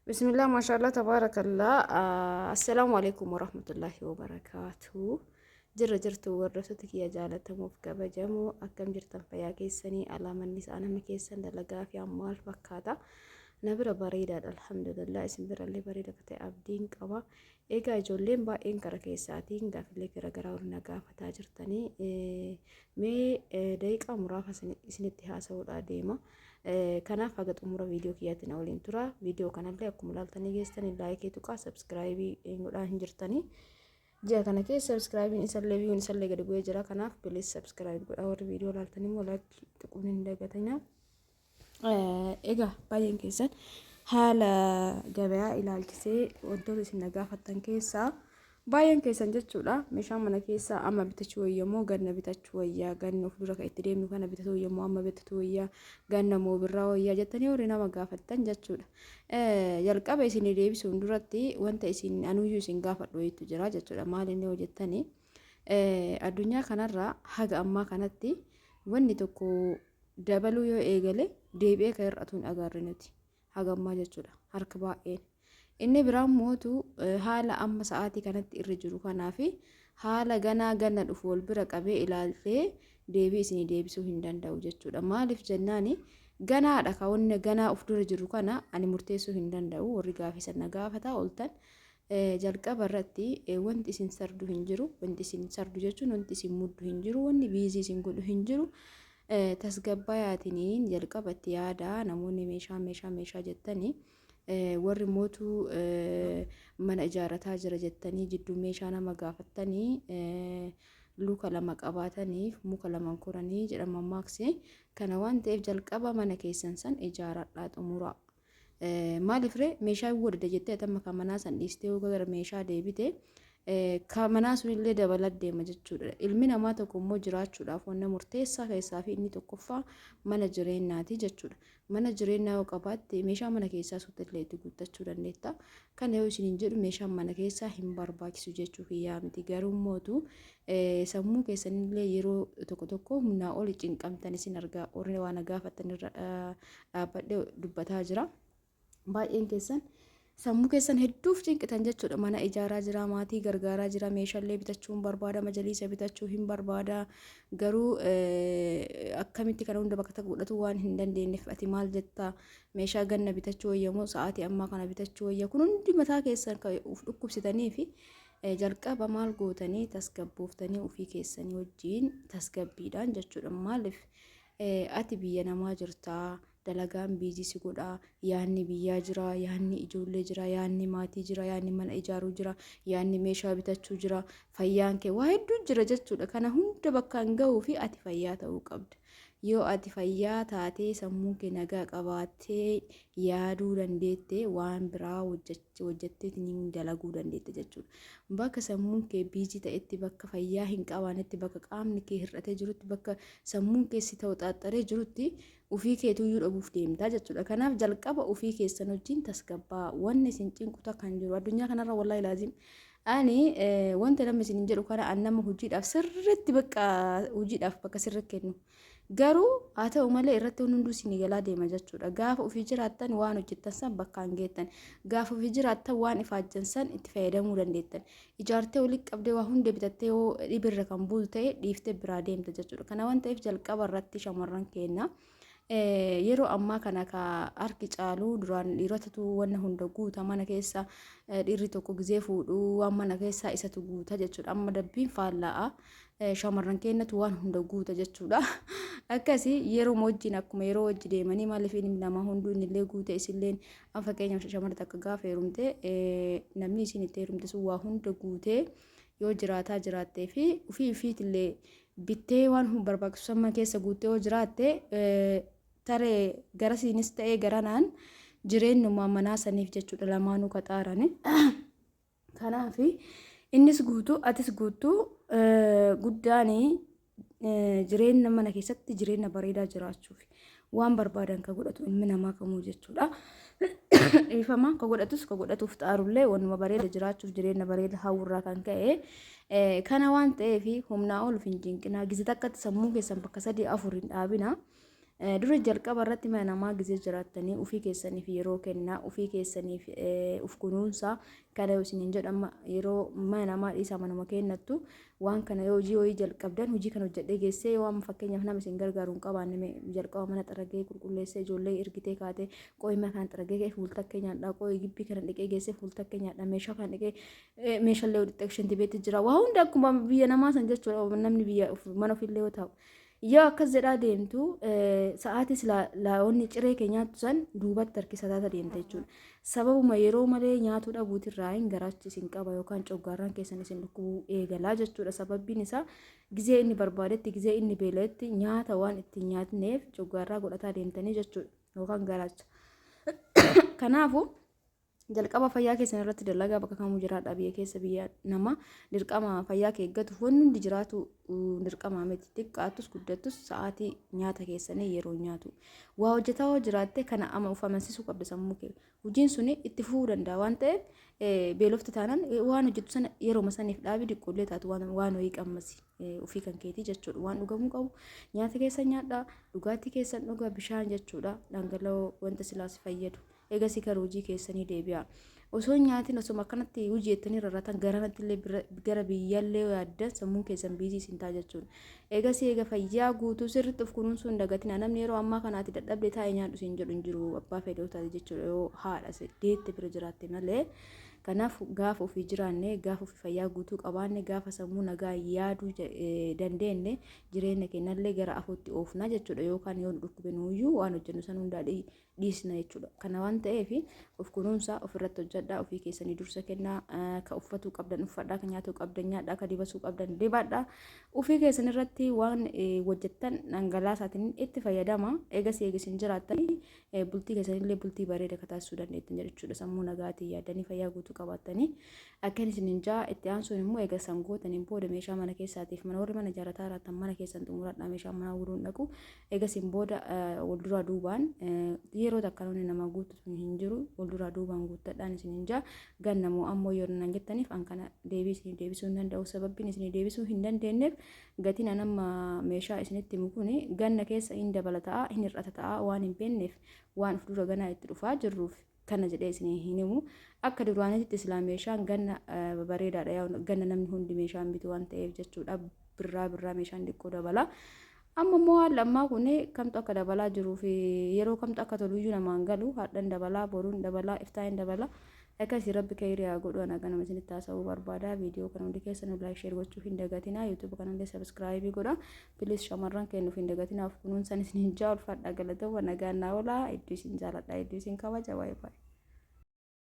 Bismillah, mashallah, tabarakallah. Assalaamu alaikum warahmatullahi wabarakaatu. Jirra jirtu hordoftoota kiyya jaalatamuuf kabajamoo, akkam jirtan? Fayyaa keessanii? Alaamanni isaa namni keessan dalagaa fi maal fakkaata? Na bira bareedaadha, alhamdulillah. Isin birallee bareeda akka ta'e abdiin qaba. Egaa ijoolleen baay'een kara keessaatiin gaaffilee garaagaraa waliin na gaafataa jirtanii, mee daqiiqaa muraasa isinitti haasa'uudhaa deema. Kanaaf haga xumura viidiyoo kiyyaatti na waliin tura. Viidiyoo kanallee akkuma ilaaltanii geessanii like tuqaa, subscribe godhaa hin jirtanii. Ji'a kana keessa subscribeiin isallee viewun isallee gadi bu'ee jira. Kanaaf please subscribe godhaa. Warri viidiyoo ilaaltan immoo like tuquun hin dagatinaa. Egaa baay'een keessan haala gabayaa ilaalchisee wantoota isin na gaafattan keessaa baay'een keessan jechuudha, meeshaa mana keessaa amma bitachuu wayya moo ganna bitachuu wayyaa, ganna of dura kan itti deemnu kana bitachuu wayya moo amma bitachuu wayyaa, ganna moo birraa wayyaa jettanii warri nama gaafattan jechuudha. Jalqaba isinii deebisuun duratti wanta isin anuyyuu isin gaafadhu wayiitu jira jechuudha. Maal inni hojjettanii addunyaa kanarraa haga ammaa kanatti wanni tokko dabaluu yoo eegale deebi'ee kan hir'atu hin agarre nuti haga ammaa jechuudha, harka baay'een. Inni biraan mootu haala amma sa'aatii kanatti irra jiru kanaa fi haala ganaa ganna dhufu wal bira qabee ilaaltee deebii isinii deebisuu hin danda'u jechuudha. Maaliif jennaani, ganaadha ka wanni ganaa of dura jiru kana ani murteessuu hin danda'u. Warri gaafii sana gaafataa ooltan, jalqaba irratti wanti isin sardu hin jiru. Wanti isin sardu jechuun wanti isin muddu hin jiru. Wanni busy isin godhu hin jiru. Tasgabbayaatiniin jalqaba itti yaada. Namoonni meeshaa meeshaa meeshaa jettanii, warri mootuu mana ijaarrataa jira jettanii jidduu meeshaa nama gaafattanii, luka lama qabaataniif muka lama koranii jedhama maaksi. Kana waan ta'eef jalqaba mana keessan san ijaaradhaa xumuraa. Maaliif ree, meeshaa wadada jettee atamma kan manaa san dhiistee yoo gara meeshaa deebite, kan manaa sunillee dabala deema jechuudha. Ilmi namaa tokko immoo jiraachuudhaaf wanna murteessaa keessaa fi inni tokkoffaa mana jireenyaati jechuudha. Mana jireenyaa yoo qabaatte meeshaa mana keessaa suutallee itti guuttachuu dandeetta. Kana yoo isiniin jedhu meeshaan mana keessaa hin barbaachisu jechuu kiyyaa miti. Garuu mootu sammuu keessanillee yeroo tokko tokko humnaa oli cinqamtan isin argaa, warri waan gaafattan irra dhaabbadhee dubbataa jira. Baay'een keessan sammuu keessan hedduuf cinqitan jechuudha. Mana ijaaraa jira, maatii gargaaraa jira, meeshaalee bitachuu hin barbaada, majaliisa bitachuu hin barbaada. Garuu akkamitti kana hunda bakka takka godhatu waan hin dandeenyeef, ati maal jettaa? Meeshaa ganna bitachuu wayya moo sa'aatii ammaa kana bitachuu wayya? Kun hundi mataa keessan kan of dhukkubsitanii fi jalqaba maal gootanii tasgabbooftanii ofii keessanii wajjin tasgabbiidhaan jechuudha. Maaliif, ati biyya namaa jirtaa, dalagaan busy si godha, yaanni biyyaa jira, yaanni ijoollee jira, yaanni maatii jira, yaanni mana ijaaruu jira, yaanni meeshaa bitachuu jira, fayyaan kee waa hedduu jira jechuudha. Kana hunda bakkaan gahuu fi ati fayyaa ta'uu qabda. Yoo ati fayyaa taatee sammuun kee nagaa qabaattee yaaduu dandeette, waan biraa hojjetteetiin dalaguu dandeette jechuudha. Bakka sammuun kee busy ta'etti, bakka fayyaa hin qabaanetti, bakka qaamni kee hir'atee jirutti, bakka sammuun kee si ta'u xaaxxaree jirutti ofii keetuyyuu dhabuuf deemtaa jechuudha. Kanaaf jalqaba ofii keessan wajjin tasgabbaa. Wanni isin cinquta kan jiru addunyaa kanarra, wallaahi laazim, ani wanta namni isin jedhu kana, an nama hojiidhaaf sirriitti bakka hojiidhaaf bakka sirriitti kennu. Garuu haa ta'u malee irratti hunduu isin galaa deema jechuudha. Gaafa ofii jiraattan waan hojjettan san bakkaan geettan. Gaafa ofii jiraattan waan ifaajjan san itti fayyadamuu dandeettan. Ijaartee walitti qabdee waa hunda bitattee yoo dhibirra kan buutu ta'e, dhiiftee biraa deemta jechuudha. Kana waan ta'eef jalqaba irratti shamarran keenya, yeroo ammaa kana ka harki caalu duraan dhiirotatu wanna hunda guuta mana keessa, dhiirri tokko gizee fuudhu waan mana keessaa isatu guuta jechuudha. Amma dabbiin faalla'a, shamarran keenyatu waan hunda guuta jechuudha. Akkasii yeroo wajjin akkuma yeroo wajji deemanii, maaliif inni nama hunduu innillee guute isilleen, amma fakkeenyaaf shamarri takka gaafa heerumte, namni isin itti heerumte sun waa hunda guutee yoo jiraataa jiraattee fi ofii ofiitillee bittee waan barbaachisu amma keessa guuttee yoo jiraatte, taree garasiinis ta'ee garanaan jireenyuma manaa saniif jechuudha lamaanuu qaxaarani. Kanaaf innis guutuu atis guutuu guddaanii jireenya mana keessatti jireenya bareedaa jiraachuuf waan barbaadan ka godhatu ilmi namaa kamuu jechuudha. Dhiifama, ka godhatus ka godhatuuf xaarullee wanuma bareeda jiraachuuf, jireenya bareeda hawwurraa kan ka'e. Kana waan ta'eef humnaa ol hin cinqinaa. Gize takkatti sammuu keessan bakka sadii afur hin dhaabina. Dura jalqaba irratti mana namaa gizee jiraattanii ofii keessaniif yeroo kennaa, ofii keessaniif of kunuunsaa. Kana yoo isiniin jedhu amma yeroo mana namaa dhiisaa manuma kennattu waan kana yoo hojii wayii jalqabdan hojii kana hojjedhee geessee yoo amma fakkeenyaaf nama isin gargaaru hin qabaanne jalqaba mana xaragee qulqulleessee ijoollee ergitee kaatee qooyi mana kana xaragee ka'ee fuultakkee nyaadhaa qooyi gibbii kana dhiqee geessee fuultakkee nyaadhaa meeshaa kana dhiqee meeshaalee walitti shintibeetti jira waa hunda akkuma biyya namaa san jechuudha namni biyya mana ofiillee yoo ta'u. Yoo akkas jedhaa deemtu sa'aatii silaa laa'onni ciree kee nyaattu san duubatti harkisataa deemta jechuudha. Sababuma yeroo malee nyaatuu dhabuutirraa hin garaachi isin qaba yookaan coggaarraan keessan isin dhukkubuu eegalaa jechuudha. Sababbiin isaa gizee inni barbaadetti gizee inni beela'etti nyaata waan ittiin nyaatneef coggaarraa godhataa deemtanii jechuudha yookaan garaacha. Kanaafuu Jalqaba fayyaa keessan irratti dalagaa bakka kamuu jiraadha biyya keessa biyya nama dirqama fayyaa kee eeggatuuf wanni hundi jiraatu dirqama miti xiqqaatus guddattus sa'aatii nyaata keessanii yeroo nyaatu waa hojjetaa yoo jiraatte kana ama of amansiisuu qabda sammuu kee hojiin suni itti fufuu danda'a waan ta'eef beelofte taanaan waan hojjettu sana yeroo saniif dhaabi diqqoollee taatu waan wayii qammasi ofii kan keetii jechuudha waan dhugamuu qabu nyaata keessan nyaadhaa dhugaatii keessan dhugaa bishaan jechuudha dhangala'oo wanta silaas fayyadu. Egasii gara hojii keessanii deebi'aa. Osoo hin nyaatin osuma akkanatti hojii jettanii rarratan garanatti illee gara biyyallee yoo yaaddan sammuun keessan biizii isin ta'a jechuudha. Egasii eega fayyaa guutuu sirriitti of kunuunsuu hin dagatina. Namni yeroo ammaa kanaati dadhabde taa'e nyaadhu siin jedhu hin jiru abbaa fedhe yoo taate jechuudha yoo haadha deette bira jiraatte malee. Kanaaf gaafa ofii jiraanne gaafa ofii fayyaa guutuu qabaanne gaafa sammuu nagaa yaaduu dandeenye jireenya keenyallee gara afootti oofna jechuudha yookaan yoo nu dhukkube nuuyyuu waan hojjennu san hundaa dhiisna jechuudha. Kana waan ta'eef of kunuunsaa ofirratti hojjedhaa ofii keessanii dursa kennaa ka uffatuu qabdan uffadhaa ka nyaatuu qabdan nyaadhaa ka dibasuu qabdan dibadhaa ofii keessan irratti waan hojjettan dhangalaasaatiin itti fayyadama eegas eegisin jiraattan bultii keessanillee bultii bareeda ka taasisuu dandeettan jechuudha sammuu nagaatiin yaaddanii fayyaa guutuu qabaattanii akkan isinin jaa itti aansuun immoo eega sangootaniin booda meeshaa mana keessaatiif mana warri mana ijaarrataa jiraattan mana keessan xumuradhaa meeshaa manaa guduun dhaqu Egasiin booda wal duraa duubaan yeroo takka namni nama guutu sun hin jiru wal duraa duubaan guuttadhaan isiniin jaa ganna moo ammoo yeroo naan jettaniif an kana deebii isinii deebisuu hin danda'u sababbiin isinii deebisuu hin dandeenyeef gatiin an amma meeshaa isinitti himu kun ganna keessa hin dabala ta'a hin hir'ata ta'a waan hin beekneef waan of dura ganaa itti dhufaa jirruuf kana jedhee isinii hin himu akka duraanitti silaa meeshaan ganna bareedaadha ganna namni hundi meeshaan bitu waan ta'eef jechuudha birraa birraa meeshaan xiqqoo dabala. Amma immoo haalli ammaa kun kamtu akka dabalaa jiruu fi yeroo kamtu akka toluyyuu namaan galu hadhan dabalaa boruun dabalaa iftaan dabala akkasii rabbi kayrii haa godhu ana ganama isinitti haasa'uu barbaada viidiyoo kana hundi keessanuu laayik sheer gochuu hin dagatinaa yuutuuba kanallee sabiskiraayibii godha pilis shamarran kennuuf hin dagatinaa of kunuunsan isin hin jaa ulfaadha galatooma nagaan naa oolaa hedduu isin jaaladha hedduu isin kabaja baay'ee baay'ee.